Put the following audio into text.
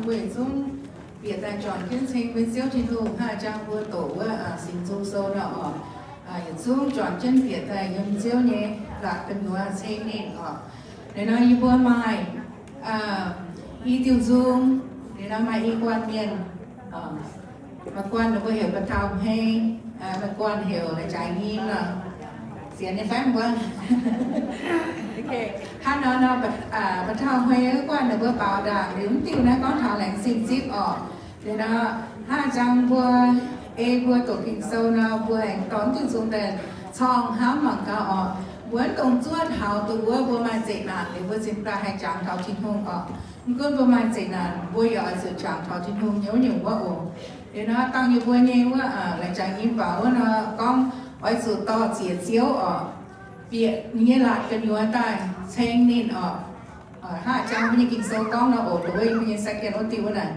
Mbuo yietc zungv bieqc daaih juangc jienv ceng mbuo Ziouv Tin-Hungh, hnangv jang mbuo doqc wuov Singx Nzung Sou nor oc. Yietc zungv juangc jienv bieqc daaih yiem Ziouv nyei laatc gu'nyuoz ceng ninh oc. Liuz nor yie mbuo maaih i diuh nzung, liuz nor maaih i guanh mienh, maaih guanh ninh mbuo heuc ba'taux hmei, maaih guanh heuc la'jangx nyim nor. Sienx nyei fai mbuo? Hnangv nor nor, ba'taux hmei wuov guanh ninh mbuo baaux ndaangc liuz mv diuh naaiv gorngv taux laengz zingh zipv oc. Liuz nor, hnangv jang mbuo ei mbuo doqc Ging-Sou nor, mbuo aengx dorh mv diuh nzung daaih corng hnamv mangc gaax oc. Mbuo mv dungx zuov taux dongh wuov mbuo maaih zeqc naanc liuz mbuo cingx daaih haih jangx taux Tin-Hungh oc. Mv gunv mbuo maaih zeqc naanc, mbuo yaac oix zuqc jangx taux Tin-Hungh nyei wuov nyungc wuov oc. Liuz nor, dangh yie mbuo nyei wuov la'jangx nyim baac wuov nor gorngv oix zuqc dorh ziex ziouv oc, bieqc ninh nyei laatc gu'nyuoz daaih ceng ninh oc. Hnangv jang mbuo nyei Ging-Sou gorngv nor oc, dongh wuov mbuo nyei second wuov diuh wuov naaic.